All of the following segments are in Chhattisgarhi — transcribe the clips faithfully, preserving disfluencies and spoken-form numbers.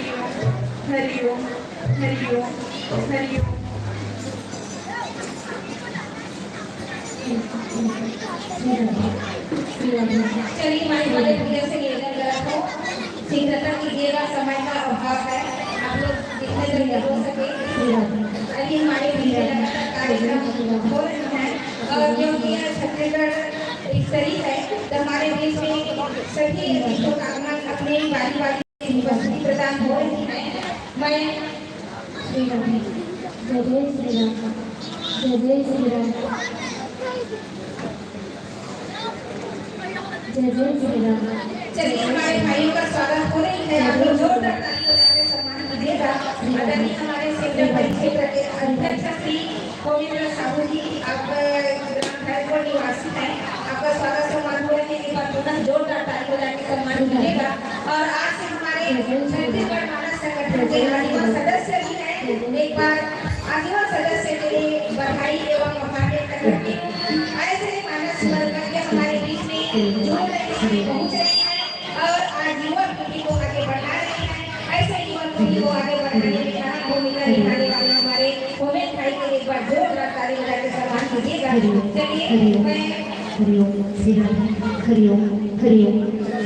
हरि ओम, हरि ओम, हरि ओम। चलिए, माइक वाले भैया से निवेदन करता हूँ, शीघ्रता कीजिएगा, समय का अभाव है, आप लोग जितने जल्दी हो सके। अभी हमारे पीछे लगातार कार्यक्रम हो रहे हैं और क्योंकि यह छत्तीसगढ़ स्तरीय है, तो हमारे बीच में सभी अतिथियों का आगमन अपने बारी बारी उपस्थिति प्रदान हो रही है। मैं श्री राम। जय जय श्री राम। जय जय श्री राम। जय जय श्री राम। चलिए, हमारे भाइयों का स्वागत हो रही है। आप लोग जोरदार ताली बजाकर सम्मान कीजिएगा। आदरणीय हमारे सेंट्रल परिक्षेत्र के अध्यक्ष श्री गोविंद साहू जी, आप ग्राम भैरपुर निवासी हैं। आपका स्वागत सम्मान हो रहे हैं। एक बार पुनः जोरदार ताली बजा के सम्मान कीजिएगा। और आज से हमारे छत्तीसगढ़ मानस संगठन के आजीवन सदस्य भी हैं। एक बार आजीवन सदस्य के लिए बधाई एवं मुबारक करती हूँ। ऐसे ही मानस बन करके हमारे बीच में जुड़ रहे हैं, पहुँच रहे हैं और आज युवा पीढ़ी को आगे बढ़ा रहे हैं। ऐसे युवा पीढ़ी को आगे बढ़ाने में अहम भूमिका निभाने वाले हमारे उमेश भाई के लिए एक बार जोरदार ताली बजा के सम्मान कीजिएगा। चलिए, मैं हरि ओम श्री राम, हरि ओम, हरि ओम,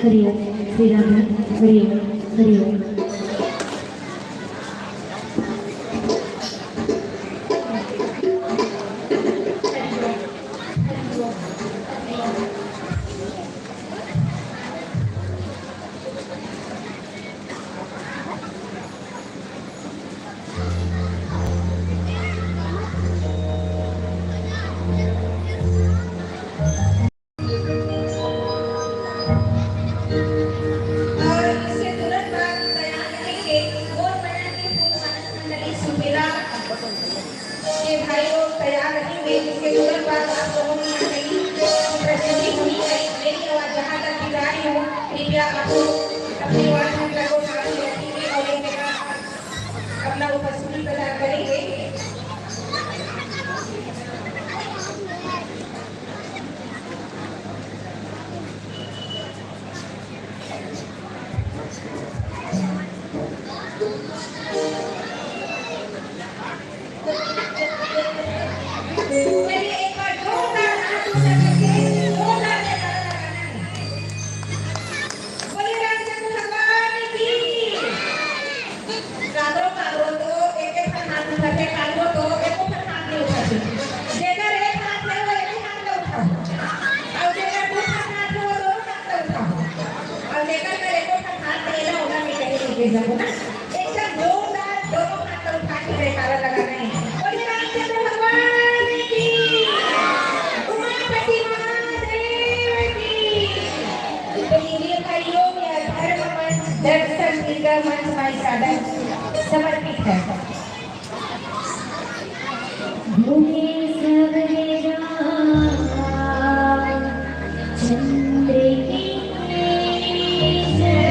हरि ओम श्री राम, हरि ओम, हरि ओम। और इसके तुरंत बाद तैयार रहेंगे मोर मया के फूल मानस मंडली सुपेला के भाई लोग तैयार रहेंगे। इसके तुरंत बाद आप लोगों की यहाँ कई प्रस्तुति होनी है। मेरी आवाज़ जहाँ तक भी जा रही हो, कृपया आप लोग अपनी आवाज़ में प्रयोग साथ में रखेंगे और एक जगह अपना उपस्थिति प्रदान करेंगे। चलिए, एक बार जोरदार हाथ ऊंचा करके जोरदार जयकारा लगाना है। बोलिए रामचंद्र भगवान की। काकरो, काकरो तो एक एक ठन हाथ उठाथे, काकरो तो एको ठन हाथ नहीं उठाथे। जेकर एक हाथ है, वो एक ही हाथ में उठाओ। और जेकर दो हाथ है, वो दोनों हाथ में उठाओ। और जेकर कर एको ठन हाथ नहीं है ना, ओला मैं कहीं नहीं भेज सकूँ ना। एकदम जोरदार दोनों हाथ उठा के जयकारा लगाना है। बोलिए रामचंद्र भगवान की, उमापति महादेव की। तो मेरे भाइयों, यह धर्म मंच, दर्शन गीता मंच माई साधन समर्पित है। भूमि सबरे राम चंद्र की जय।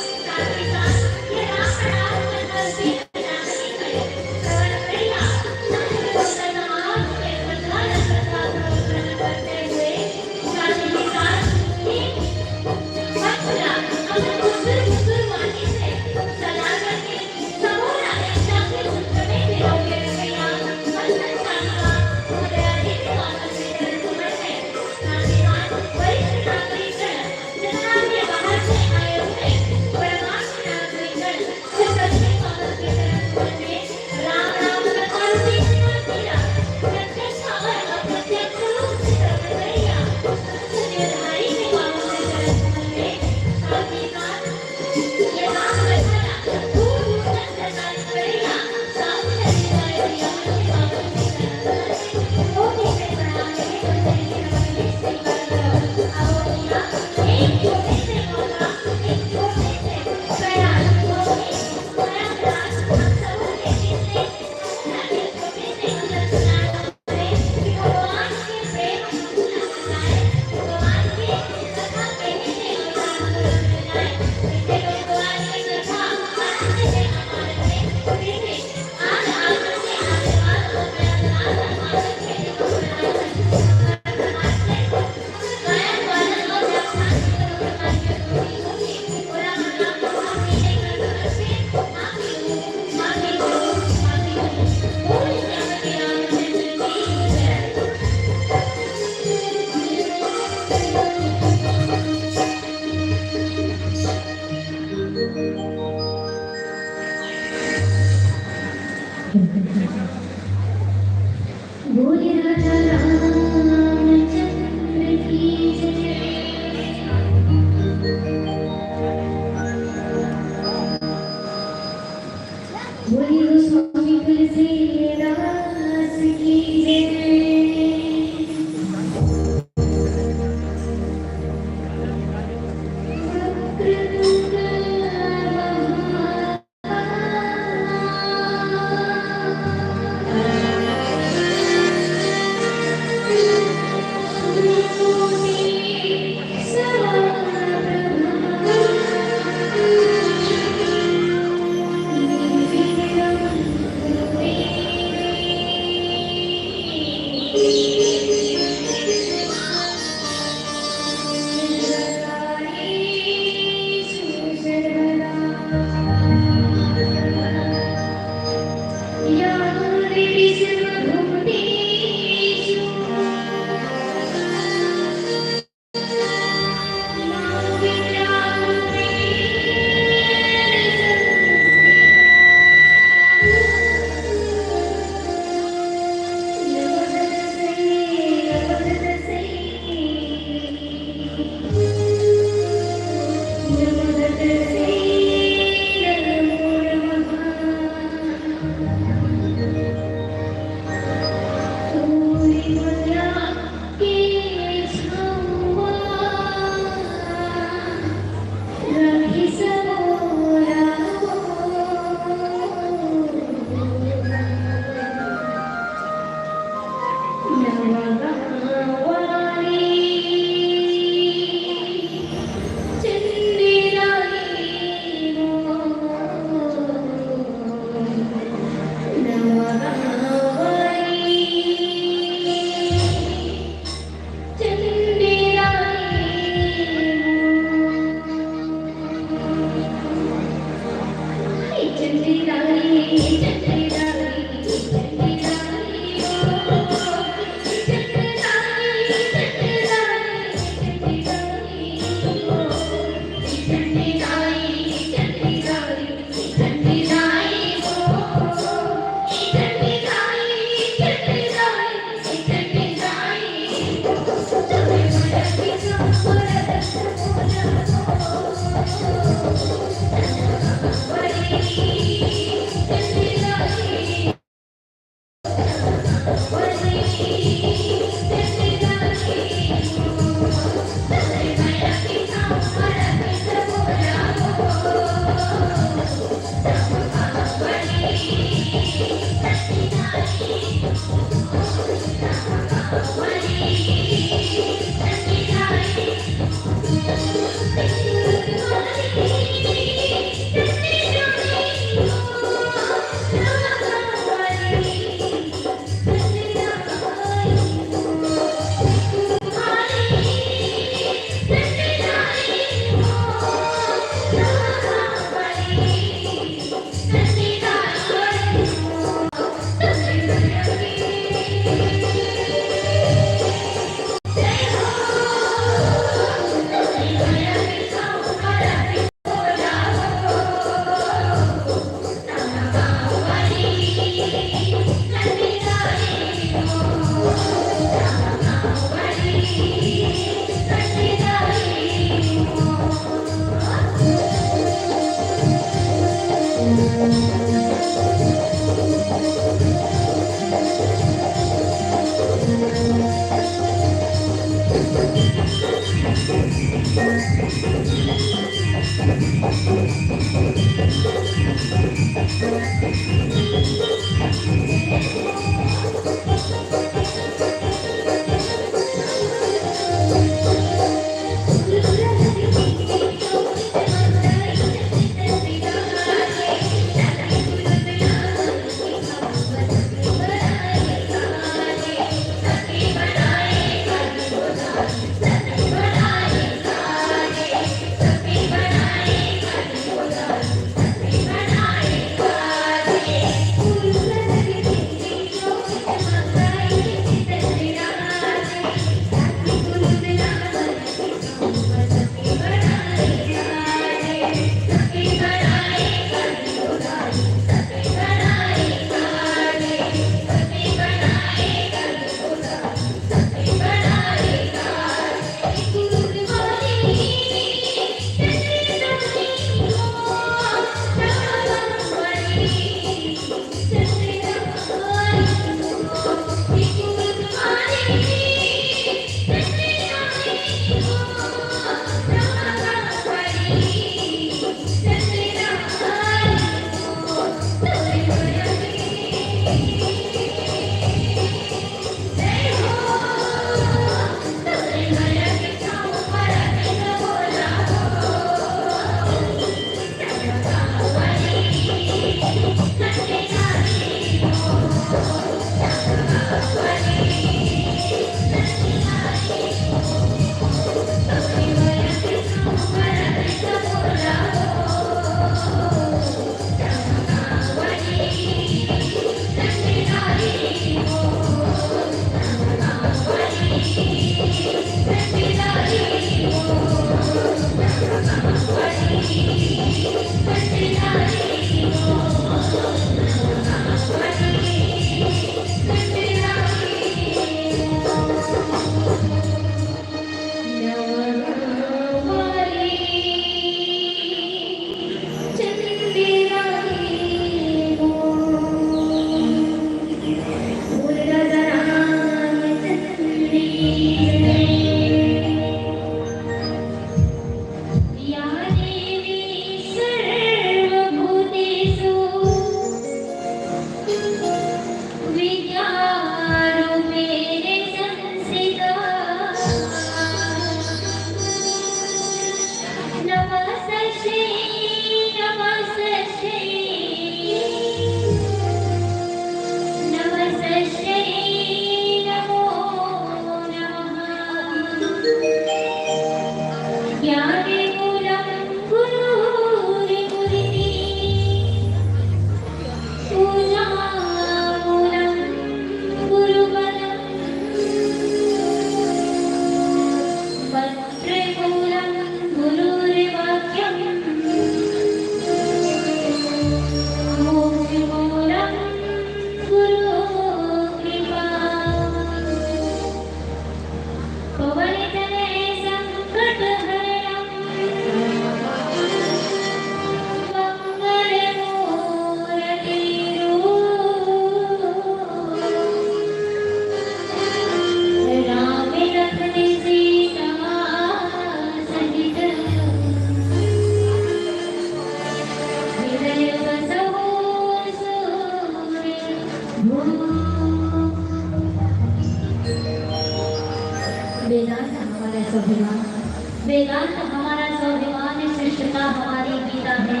वेदांत हमारा स्वाभिमान, शिष्टता हमारी गीता है।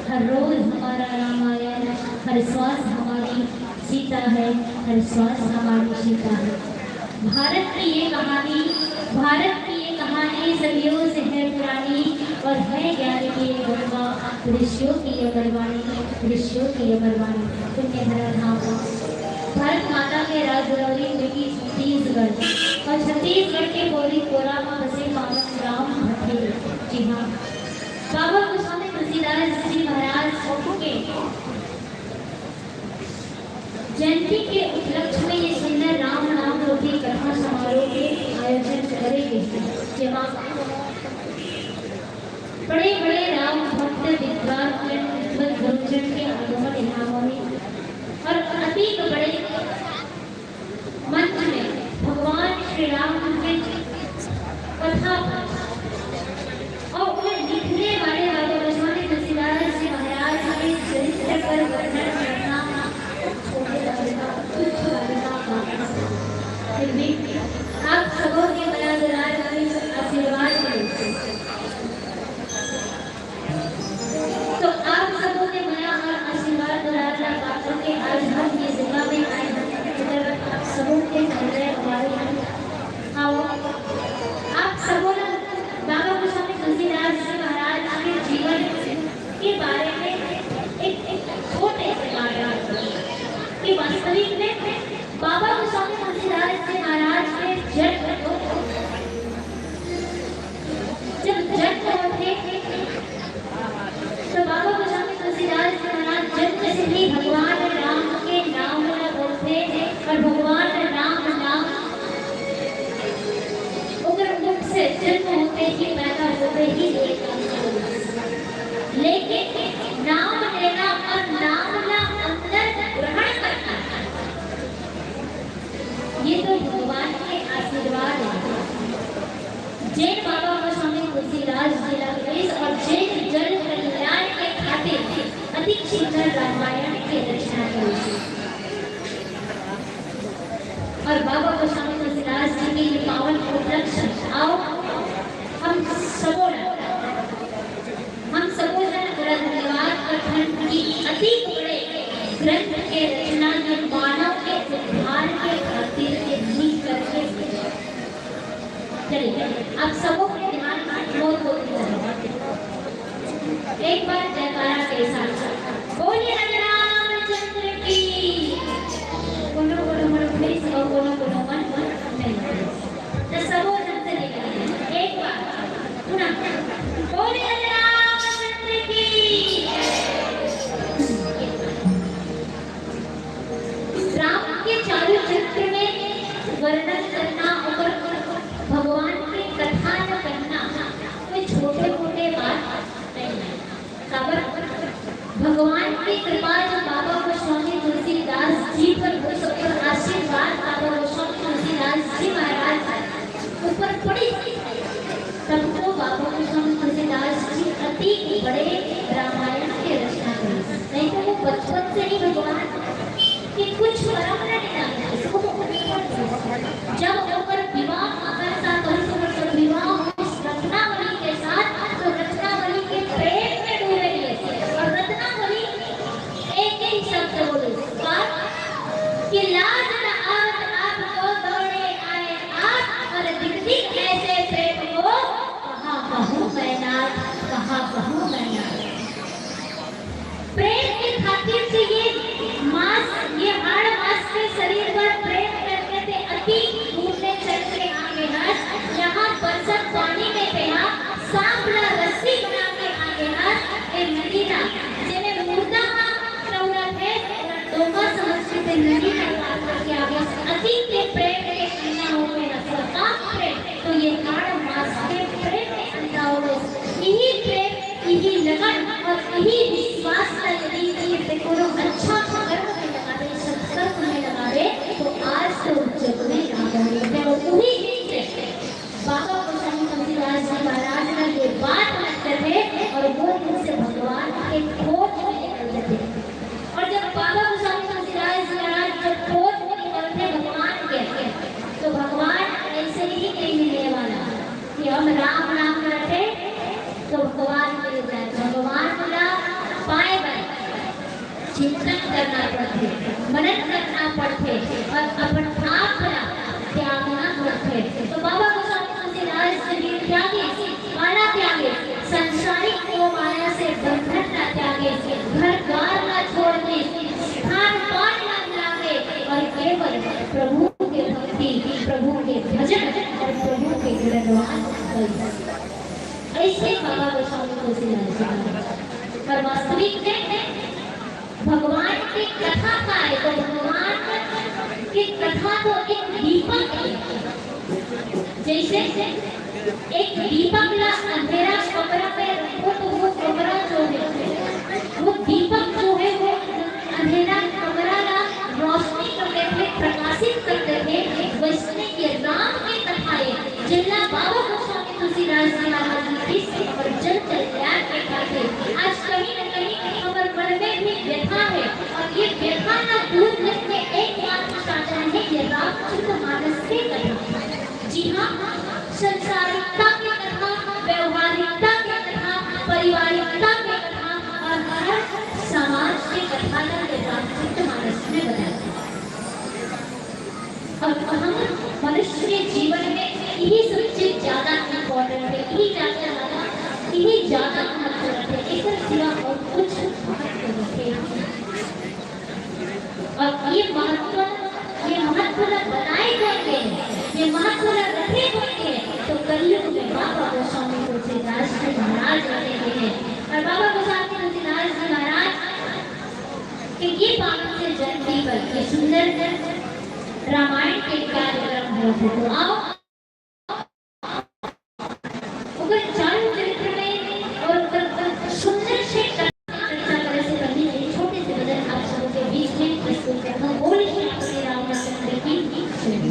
हर रोज हमारा रामायण, हर श्वास हमारी सीता है, हर श्वास हमारी सीता है। भारत की ये कहानी, भारत की ये कहानी सदियों से है पुरानी और है ज्ञान की ये गंगा, ऋषियों की अमरवाणी, ऋषियों की अमरवाणी। पुण्य धरा धाम भारत माता के राजगौरी बेटी छत्तीसगढ़ और छत्तीसगढ़ के बोरी कोरा में बसे पावन ग्राम भठेल। जी हाँ, बाबा गोस्वामी तुलसीदास जी महाराज के जयंती के उपलक्ष्य में ये सुंदर राम नाम रूपी कथा समारोह के आयोजन करे गे, जेमा बड़े-बड़े राम भक्त विद्वान जन, विद्वत गुरुजन के आगमन यहाँ होही और अतिक बड़े मंच में भगवान श्री राम के कथा और उन्हें लिखने वाले बाबा गोस्वामी तुलसीदास जी महाराज के चरित्र पर वर्णन करना छोटे वाले का, तुच्छ वाले का काम है। फिर भी आप सबों के मया दुलार और आशीर्वाद के तो आप सबों के मया और आशीर्वाद दुलार ला पाकर के आज हम ये जगह में आए हैं। अगर आप सबों के हृदय हमारे हैं, आओ, आप सबों ने बाबा गोस्वामी तुलसीदास जी महाराज के जीवन के बारे में एक, एक छोटे से बात कि वास्तविक में बाबा गोस्वामी तुलसीदास जी महाराज के जन्म को जब जन्म होथे, तो बाबा गोस्वामी तुलसीदास जी महाराज जन्म से ही भगवान राम के नाम ला बोलथे और भगवान राम नाम ओकर मुख से जन्म होते ही, पैदा होते ही, लेकिन नाम लेना और नाम ला अंदर ग्रहण करना, ये तो भगवान के आशीर्वाद है। जेन बाबा गोस्वामी तुलसीदास जी ला मिलिस और जेन जन कल्याण के खातिर अतिक सुंदर रामायण के रचना करिस। और बाबा गोस्वामी तुलसीदास जी के ये पावन उपलक्ष्य, आओ हम सबों, हम सबों जन ओला धन्यवाद करथन कि अतिक बड़े ग्रंथ के रचना जो मानव के उद्धार के खातिर के भी करके। चलिए, आप सबों के ध्यान मोर को दी जाए। एक बार जयकारा के साथ बोलिए राम रामचंद्र की। कोनो कोनो मन प्लीज और कोनो कोनो मन नहीं। तो सबों जन से निवेदन है, एक बार पुनः बोलिए रामचंद्र की। राम के चारों चरित्र में वर्णन करना और भगवान की कथा न करना कोई छोटे मोटे बात नहीं है। काबर भगवान की कृपा जो बाबा गोस्वामी तुलसीदास जी पर, वो सब पर आशीर्वाद बाबा गोस्वामी तुलसीदास जी महाराज ऊपर पड़ी, तब तो बाबा गोस्वामी तुलसीदास जी अति बड़े रामायण के रचना करिस। नहीं तो वो बचपन से ही भगवान के कुछ परम नहीं जानते, उसको तो कुछ नहीं जानते। जब ओकर विवाह, अगर सा कहीं से ओकर विवाह हुई रत्नावली के साथ, तो रत्नावली के प्रेम में डूबे रहिस। और रत्नावली एक ही शब्द बोले, का? कि लाज न आवत आपको दौड़े आए आप, और दिख दिख ऐसे प्रेम को, कहाँ कहूँ मैं नाथ, कहाँ कहूँ मैं नाथ। प्रेम के खातिर से ये मांस, ये हाड़ मांस के शरीर पर प्रेम करके ते अति दूर ले चल के आगे हस, यहाँ बरसत पानी में तेहा सांप ला रस्सी बना के आगे हस। ए नदी ला, जेमे मुर्दा हा तौरत हे, ओला डोंगा समझ के ते नदी ला पार करके आगे हस। अति के प्रेम के अंधा हो गए हस, का प्रेम? तो ये हाड़ मांस के प्रेम में अंधा हो गए। यही प्रेम, यही लगन और यही विश्वास ला यदि ये कोनो अच्छा कर्म में लगावे, सत्कर्म में लगावे, तो आज तो जग में नाम होथे। और उही दिन से बाबा गोस्वामी तुलसीदास जी महाराज का ये बात लगते थे और वो दिन से भगवान के खोज में निकलते थे। और जब बाबा गोस्वामी तुलसीदास जी महाराज जब खोज में निकलते भगवान के, तो भगवान ऐसे ही नहीं मिलने वाला। कि चिंतन करना पड़थे, मनन करना पड़थे और अपन आप ला त्यागना पड़थे। तो बाबा गोस्वामी तुलसीदास जी भी त्यागिस, काला त्यागिस, सांसारिक मोह माया से बंधन ला त्यागिस, घर द्वार ला छोड़ दिस, खान पान ला त्यागे और केवल प्रभु के भक्ति, प्रभु के भजन और प्रभु के गुणगान करिस। ऐसे बाबा गोस्वामी तुलसीदास जी महाराज। पर वास्तविक में भगवान के कथा का है, तो भगवान के कथा तो एक दीपक है। जैसे एक दीपक ला अंधेरा कमरा में रखो, तो वो कमरा जो है, वो दीपक जो है, वो अंधेरा कमरा ला रोशनी कर देथे, प्रकाशित कर देथे। वैसने ये राम के कथा है, जेला बाबा गोस्वामी तुलसीदास जी महाराज जी विश्व और जन कल्याण के खातिर आज कहीं न कहीं हमर मन में भी व्यथा है और ये व्यथा ला दूर करने एकमात्र साधन है ये रामचरित मानस के कथा। जी हाँ, सांसारिकता के कथा, व्यवहारिकता के कथा, पारिवारिकता के कथा और हर समाज के कथा ला ये रामचरित मानस में बताया। और हम मनुष्य के जीवन में यही सब चीज ज्यादा इंपॉर्टेंट है, यही ज्यादा ज्यादा, यही ज्यादा महत्व रखते हैं। एकर सिवा और कुछ महत्व नहीं है। और ये महत्व, ये महत्व ला बनाए कोन हे, ये महत्व ला रखे कोन हे, तो कलयुग में बाबा गोस्वामी तुलसीदास जी महाराज रखे हैं। और बाबा गोस्वामी तुलसीदास जी महाराज के ये पावन से जयंती पर ये सुंदर रामायण के कार्यक्रम हो, तो आओ ओकर चारों चरित्र में और ओकर सुंदर से कथा चर्चा करे से पहले एक छोटे से भजन आप सबों के बीच में प्रस्तुत करता हूँ। बोल श्री रामचंद्र की जय।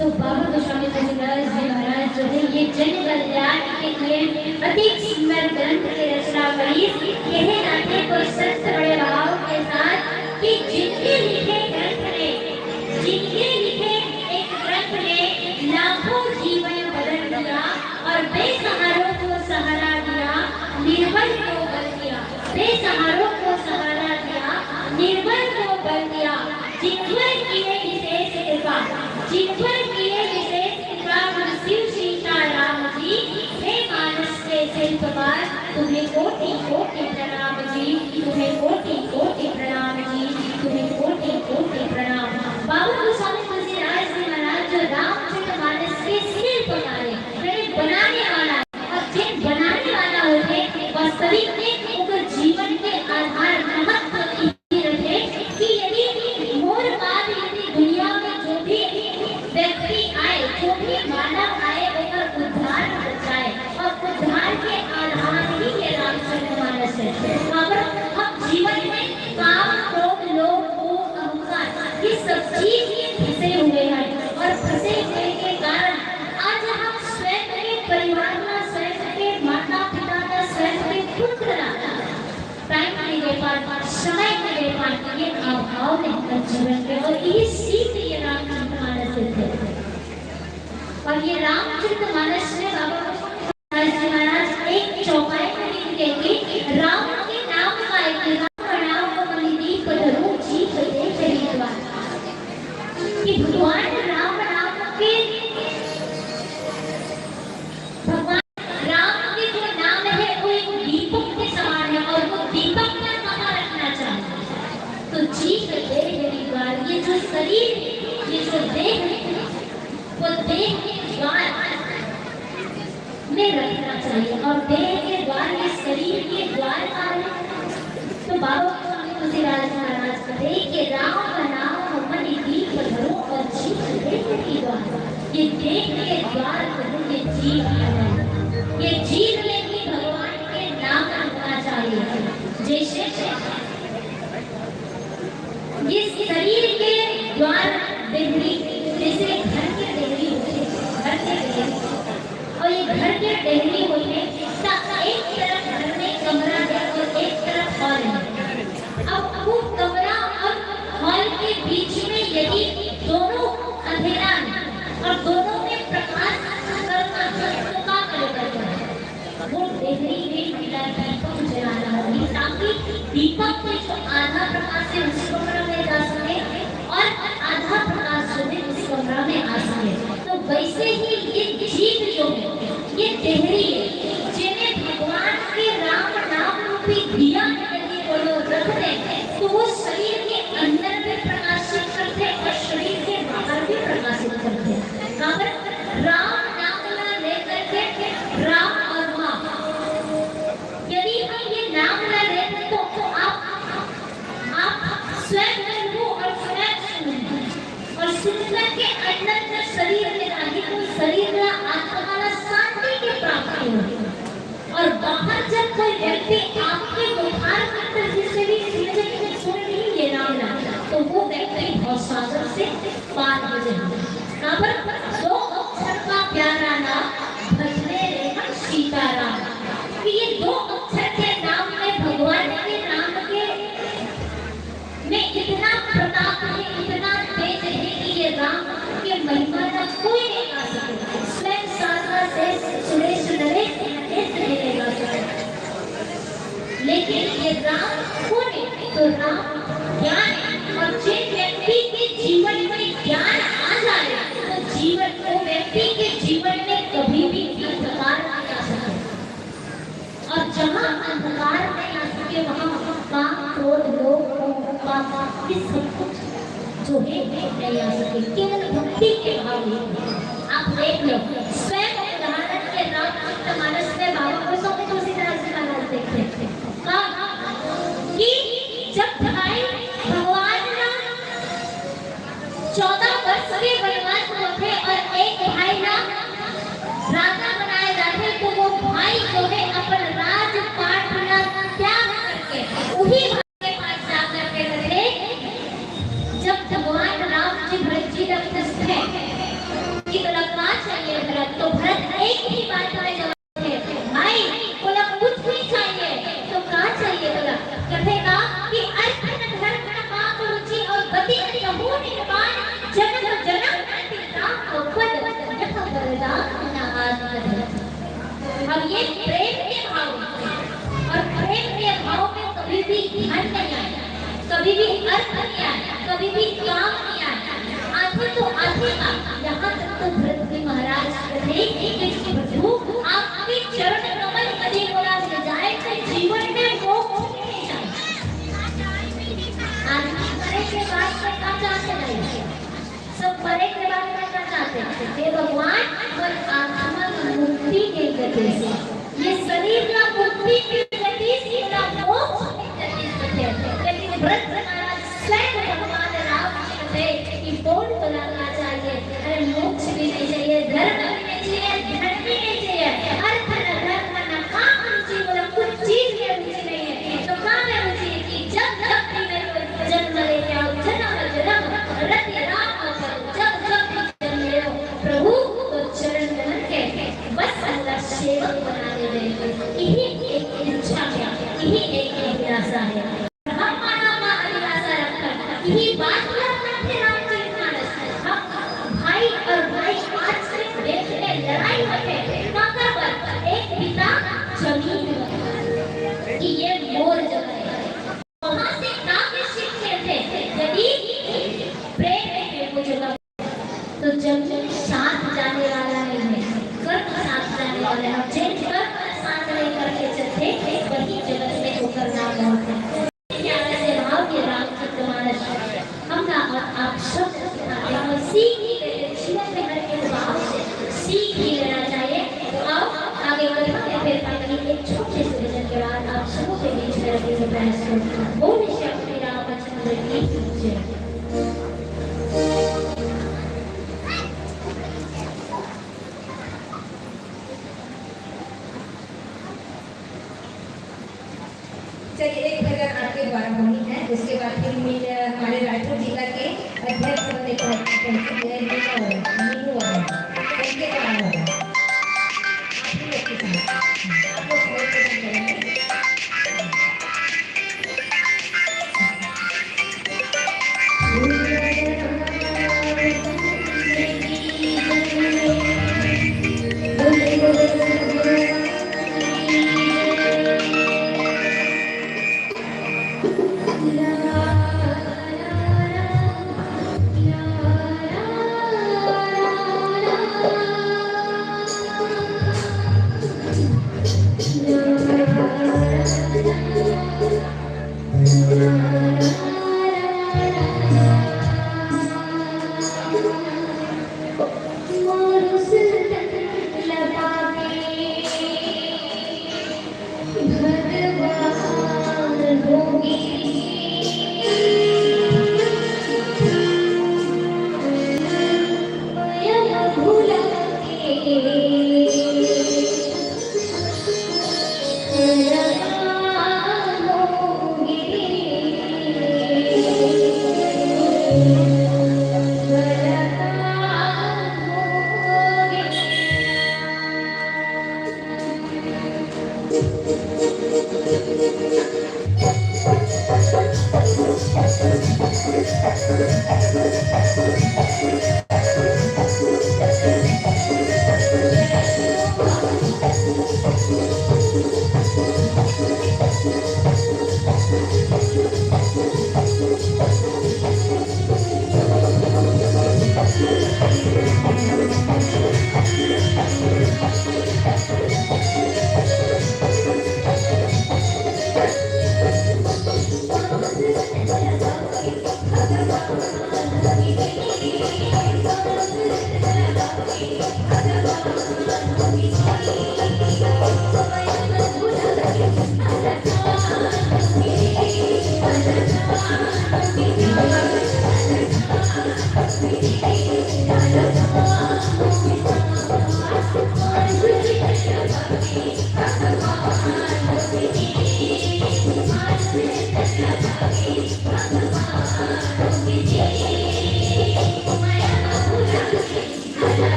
तो बाबा गोस्वामी तुलसीदास जी महाराज जो है, ये जन कल्याण के लिए अति सुंदर ग्रंथ के रचना करी। यही नाते कोई संत बड़े भाव के साथ कि जिनके लिखे ग्रंथ ने, जिनके लिखे एक ग्रंथ ने लाखों जीवन बदल दिया और बेसहारों को सहारा दिया, निर्बल को बल दिया। बेसहारों को सहारा दिया, निर्बल को बल दिया। जिन पर किए विशेष कृपा, जिन पर किए विशेष कृपा, गुरु शिव सीता राम जी, हे मानस के शिल्पकार, तुम्हें कोटि कोटि प्रणाम जी, तुम्हें कोटि कोटि प्रणाम जी, तुम्हें कोटि कोटि प्रणाम। बाबा गोस्वामी तुलसीदास जी महाराज जो रामचरित मानस के शिल्पकार है, यानी बनाने वाला है। और जिन बनाने वाला होथे, वास्तविक में ओकर जीवन के आधार महत्व इही रथे कि यदि मोर बाद यदि दुनिया में जो भी व्यक्ति आए, जो भी मानव आए, ओकर उद्धार हो जाए। और उद्धार के आधार ही ये रामचरित मानस है। काबर हम जीवन में काम, क्रोध, लोभ, मोह, अहंकार, ये सब चीज में फंसे हुए हैं। और फंसे हुए के कारण आज हम स्वयं के परिवार ला, स्वयं के माता पिता ला, स्वयं के पुत्र ला टाइम नहीं दे पात, समय नहीं दे पात, ये अभाव है हमर जीवन के। और यही सीख ये रामचरित मानस देथे। और ये रामचरित मानस में बाबा जी महाराज एक चौपाई में लिख के कि राम के नाम का एक, राम नाम को मणि दीप धरूं, जीव देह हरिद्वार। कि भगवान राम नाम के, भगवान राम के जो नाम है वो एक दीपक के समान है और वो दीपक पर कहाँ रखना चाहिए? तो जीव देह हरिद्वार, ये जो शरीर, ये जो देह है, वो देह के द्वार में रखना चाहिए। और देह के द्वार, ये शरीर के द्वार का है। तो बाबा स्वामी तुलसीदास महाराज कहे कि राम नाम मणि दीप धरो और जीव देह के द्वार। ये देह के द्वार को ये जीव है, ये जीव में भी भगवान के नाम रखना चाहिए। जैसे ये शरीर के द्वार डेहरी, जैसे घर के डेहरी होथे, घर के डेहरी, और ये घर के डेहरी होथे, त एक तरफ घर में कमरा है और एक तरफ हॉल है। अब वो कमरा और हॉल के बीच में यदि दोनों अंधेरा है और दोनों में प्रकाश करना है, तो का करे करना है? वो डेहरी में पीला दीपक जलाना होही, ताकि दीपक में जो आधा प्रकाश है, उस कमरा में जा सके और आधा प्रकाश जो है, उस कमरा में आ सके। तो वैसे ही ये जीव जो है, ये डेहरी है, जेमे भगवान के राम नाम रूपी दिया यदि कोनो रख दे, तो वो शरीर के अंदर भी प्रकाशित करथे और शरीर के बाहर भी प्रकाशित करथे। काबर राम नाम ला लेकर के राम और माँ, यदि हम ये नाम ला लेते तो, तो आप, आप स्वयं प्रभु चिंतन के अंदर जब शरीर में आही, तो शरीर ला, आत्मा ला शांति के प्राप्ति होही। और बाहर जब कोई व्यक्ति आपके मुखार मंत्र से भी चिंतन के सुन ली ये नाम ला, तो वो व्यक्ति भवसागर से पार हो जाए। काबर? दो अक्षर का प्यारा नाम, भजले रे हम सीताराम। कि ये दो अक्षर के नाम में, भगवान के नाम के में इतना प्रताप है, इतना तेज है कि ये राम के महिमा का कोई नहीं गा सके। स्वयं शारदा से सुरेश नरेश नरेश नहीं गा सके। लेकिन ये राम कौन है? तो राम ज्ञान है। और जिन व्यक्ति के जीवन में ज्ञान आ जाए, तो जीवन, वो व्यक्ति के जीवन में कभी भी अंधकार नहीं आ सकता। और जहाँ अंधकार नहीं आ सके, वहाँ काम, क्रोध, लोभ, मोह, पाप, ये सब कुछ जो है, नहीं आ सके। केवल भक्ति के भाव में। आप देख लो, स्वयं उदाहरण के रामचरित मानस में बाबा को स्वामी तुलसीदास जी महाराज देखते हैं। कहा कि जब भाई भगवान ना चौदह वर्ष के वनवास होथे और एक भाई ला राजा बनाए जाथे, तो वो भाई जो है अपन राजपाट ला त्याग करके उही भाई के पास जा करके कथे, जब भगवान राम जी भरत जी ला पूछथे कि तोला का चाहिए भरत, तो भरत एक ही बात में जवाब भाई, तोला कुछ भी चाहिए, तो का चाहिए तोला? कथे का कि अर्थ न धर्म न काम रुचि और गति न कहूँ निरमान, जन्म जन्म न पिता को पद, यह वरदान न आदि कहे। अब ये प्रेम के भाव, और प्रेम के भाव में कभी भी धन नहीं आए, कभी भी अर्थ नहीं आए, कभी भी काम नहीं आए। आथे तो आथे का, यहाँ तक तो भरत जी महाराज कथे कि प्रभु आपके चरण कमल कभी बोला न जाए तो जीवन में मोक्ष मिल जाए। आदमी मरे के बाद में का चाहते नहीं, सब मरे के बाद में का चाहते? हे भगवान, मोर आत्मा में मुक्ति के गति से, ये शरीर का मुक्ति के गति से, ना मोक्ष के गति से। लेकिन भरत महाराज स्वयं भगवान राम जी से कि बोल बोला का चाहिए? अरे मोक्ष भी नहीं चाहिए, धर्म भी नहीं चाहिए, धन भी नहीं चाहिए, अर्थ न धर्म न काम रुचि, बोला कुछ चीज में रुचि नहीं है। तो काम में रुचि है कि जब जब भी मैं कोई जन्म लेके आओ, जन्म जन्म रति राम करो, जब जब भी जन्म ले प्रभु तो चरण कमल के बस हमरा सेवक बना दे। यही एक इच्छा है, यही एक अभिलाषा है। हम मानव का अभिलाषा रखकर यही बात पर अपने रामचरित मानस हम भाई और भाई आज के डेट में लड़ाई होथे, काकर बर? एक बित्ता जमीन बर। कि ये मोर जगह है। वहाँ से काव्य सीख लेते, यदि प्रेम है वो जगह, तो जमीन साथ जाने वाला नहीं है, कर्म साथ जाने वाला है। जिन कर्म साथ नहीं करके चलते, वही जगत में उतरना बहुत है। प्यारा से भाव ये रामचरित मानस हम ना और आप सब सिखाते हैं और सीख ही लेते हैं। जीवन में हर एक भाव से सीख ही लेना चाहिए। तो आओ आगे कथा में फिर अपनी एक छोटे से भजन के बाद आप सबों के बीच में रखेंगे प्रयास को। बोल श्री रामचंद्र की जय। चलिए, एक भजन आपके द्वारा होनी है, उसके बाद फिर मिल-, हमारे रायपुर जिला के अध्यक्ष बने पहुंचे हैं, मीनू और, मीनू और उनके द्वारा होगा। आप ही लोग के साथ, आप लोग सारे भजन करेंगे।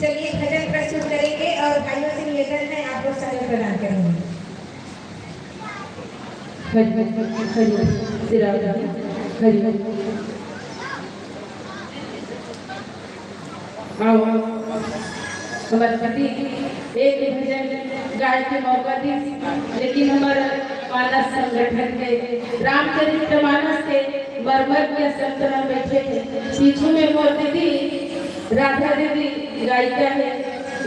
चलिए, भजन प्रस्तुत करेंगे और भाइयों से निवेदन है, आप लोग समय प्रदान करेंगे। हरि हरि हरि श्री राम हरि। आओ, हमर पति एक भजन गाय के मौका दी, लेकिन हमर मानस संगठन के रामचरित्र मानस के मरमर के संत मन बैठे हे। पीछू में मोर दीदी राधा दीदी गायिका हे,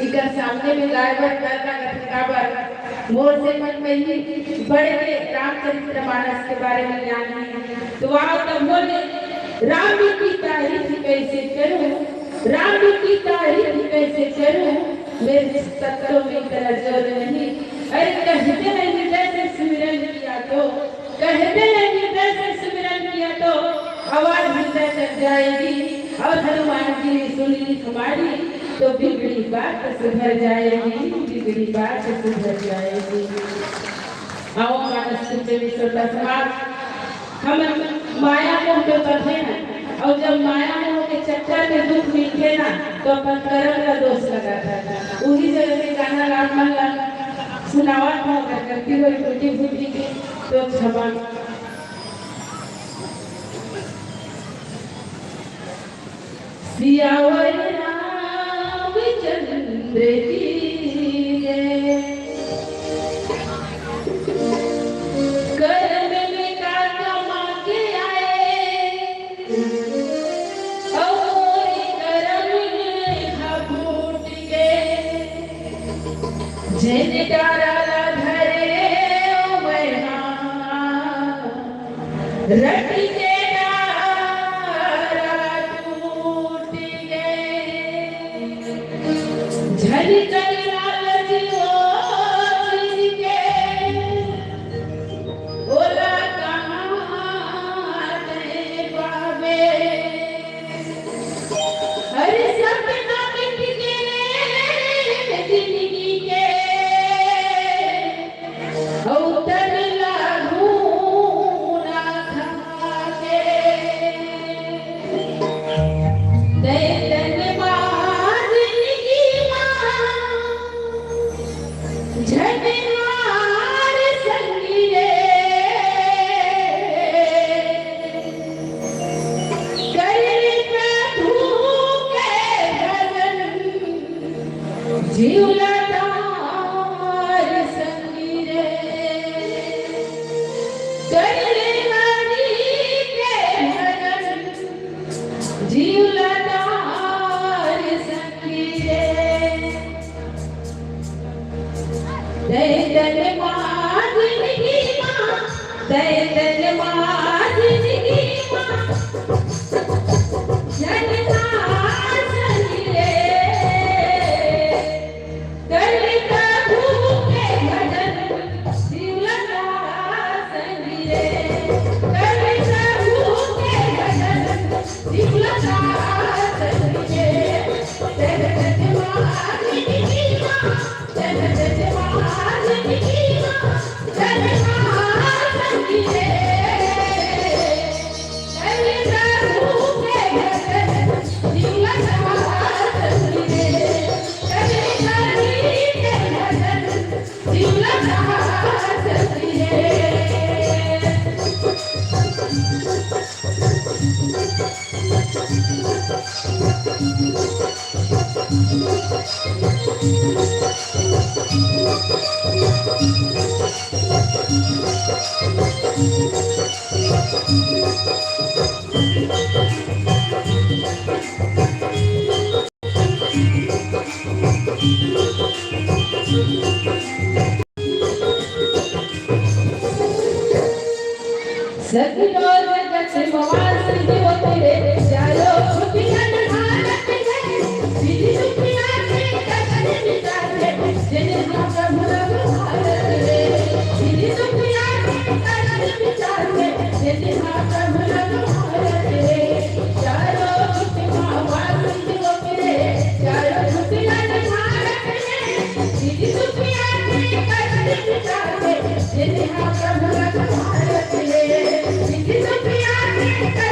इकर सामने में गाय बर डर लगत हे, काबर मोर से मन में ही बढ़ के रामचरित्र मानस के बारे में ज्ञान हे। तो आओ तब बोले, राम की तारीफ कैसे करूं, राम की तारीफ कैसे करूं, मेरे शब्दों में इतना जोर नहीं। अरे कहते हैं हृदय से सुमिरन किया तो, कहते हैं हृदय से सुमिरन किया तो आवाज हृदय तक जाएगी। और हनुमान जी ने सुन ली हमारी, तो बिगड़ी बात सुधर जाएगी, बिगड़ी बात सुधर जाएगी। आओ मानस चित्त में श्रोता समाज, हमन माया मोह में बंधे हन, अउ जब माया मोह के चक्कर में दुख मिलथे ना, तो अपन करम ला दोष लगाथन। उही जगह के गाना ला आप मन ला सुनावत हंव, अगर गलती होही, त्रुटि भूल होही, तो क्षमा। सियावर रामचंद्र की जय। करम में का कमा के आए, अउ मोरी करम में हा फूट के। जेन डारा ला धरे ओ मैं हा, रटि के डारा टूटि गे। झन कर लालच ओ चीज के, ओला कहाँ तैं पाबे। अरे सपना मिट गे जिंदगी के, अउ तन ला घूना खा के। तैं तन मा जिंदगी मा झन हार संगी रे। कर ले प्रभु के भजन, जीव ला तार संगी रे। कर ले हरि के भजन, जीव ला तार संगी रे। तैं तन मा जिंदगी मा, तैं तन मा जिंदगी मा, झन हार संगी रे। कर ले प्रभु के भजन, जीव ला तार संगी रे। कर ले प्रभु के भजन, जीव ला तार संगी रे। तैं तन मा जिंदगी मा, सखी रो जगत मवासी होती रे, चारों खुटिया भारत है। बिन दुखिया के कदम मिटाते, जिन हाथ भुला भारत है। बिन दुखिया के कदम मिटाते, जिन हाथ भुला भारत है। चारों खुटिया मवासी होती रे, चारों खुटिया भारत है। बिन दुखिया के कदम मिटाते, जिन हाथ भुला भारत है। बिन दुखिया के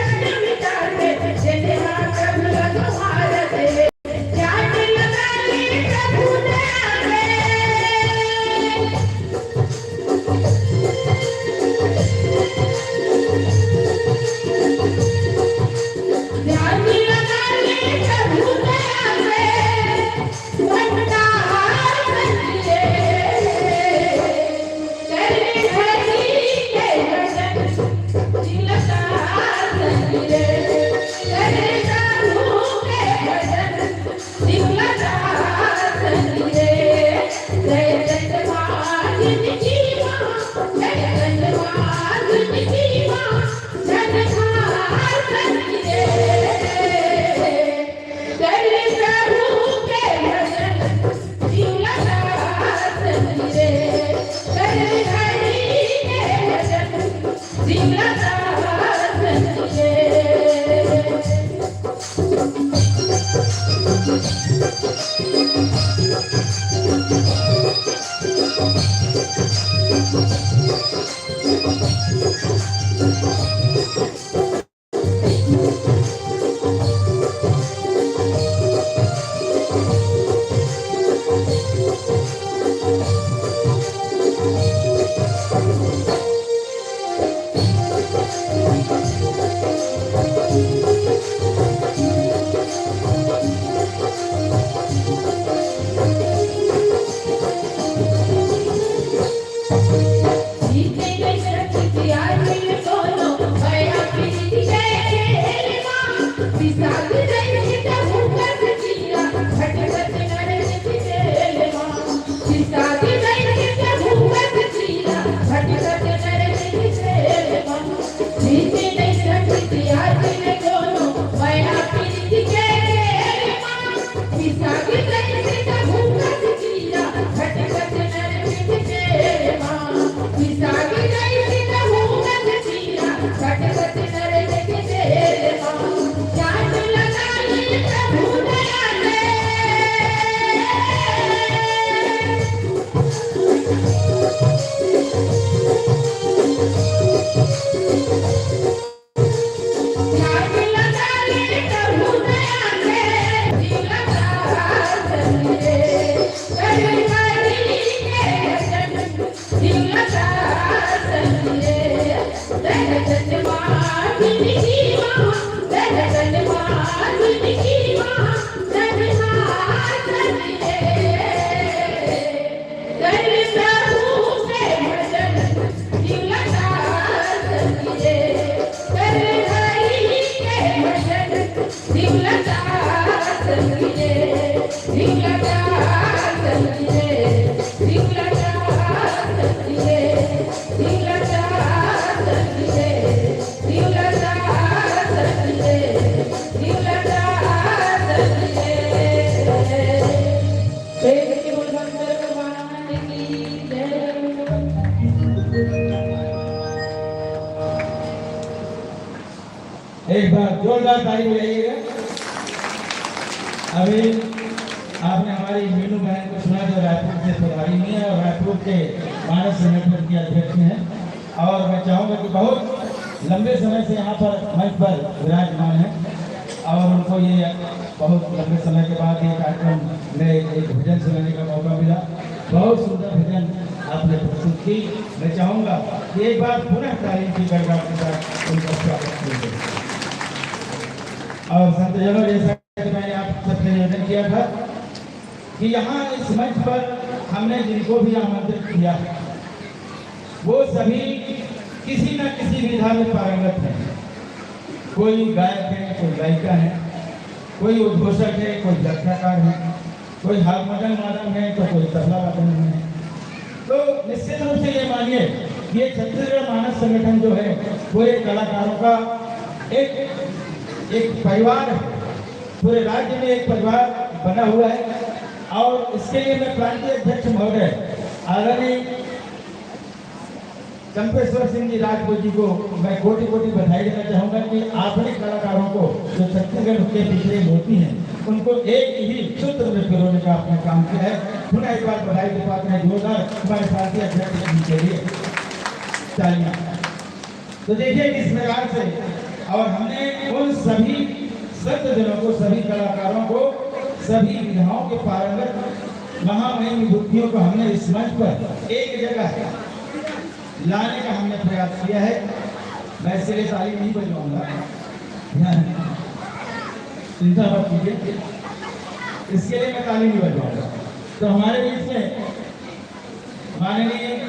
एक बार जोरदार ताली बजाइएगा। अभी आपने हमारी मीनू बहन को सुना, जो रायपुर से पधारी हुई है और रायपुर के मानस संगठन की अध्यक्ष हैं। और मैं चाहूँगा कि बहुत लंबे समय से यहाँ पर मंच पर विराजमान है और उनको ये बहुत लंबे समय के बाद ये कार्यक्रम में एक भजन सुनाने का मौका मिला। बहुत सुंदर भजन आपने प्रस्तुत की। मैं चाहूँगा कि एक बार पुनः ताली की गड़गड़ाट के साथ उनका स्वागत किया जाए। और संतजनों, जैसा कि मैंने आप सबसे निवेदन किया था कि यहाँ इस मंच पर हमने जिनको भी आमंत्रित किया है, वो सभी किसी न किसी विधा में पारंगत हैं। कोई गायक है, कोई गायिका है, कोई उद्घोषक है, कोई व्याख्याकार है, कोई हारमोनियम वादन है, तो कोई तबला वादन है। तो निश्चित रूप से ये मानिए कि ये छत्तीसगढ़ मानस संगठन जो है, वो एक कलाकारों का एक, एक परिवार है। पूरे राज्य में एक परिवार बना हुआ है और इसके लिए मैं प्रांतीय अध्यक्ष महोदय आदरणीय चंपेश्वर सिंह जी राजपूत जी को मैं कोटि कोटि बधाई देना चाहूँगा कि आपने कलाकारों को, जो छत्तीसगढ़ के बीच में होती हैं, उनको एक ही सूत्र में पिरोने का आपने काम किया है। पुनः एक बार बधाई के पात्र हैं जोरदार हमारे प्रांतीय अध्यक्ष जी के लिए तालियां। तो देखिए किस प्रकार से, और हमने उन सभी संतजनों को, सभी कलाकारों को, सभी विधाओं के पारंगत महामहिम विभूतियों को हमने इस मंच पर एक जगह लाने का हमने प्रयास किया है। मैं इसके लिए ताली नहीं बजवाऊंगा, चिंता मत कीजिए, इसके लिए मैं ताली नहीं बजवाऊंगा। तो हमारे बीच में माननीय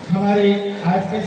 हमारे आज के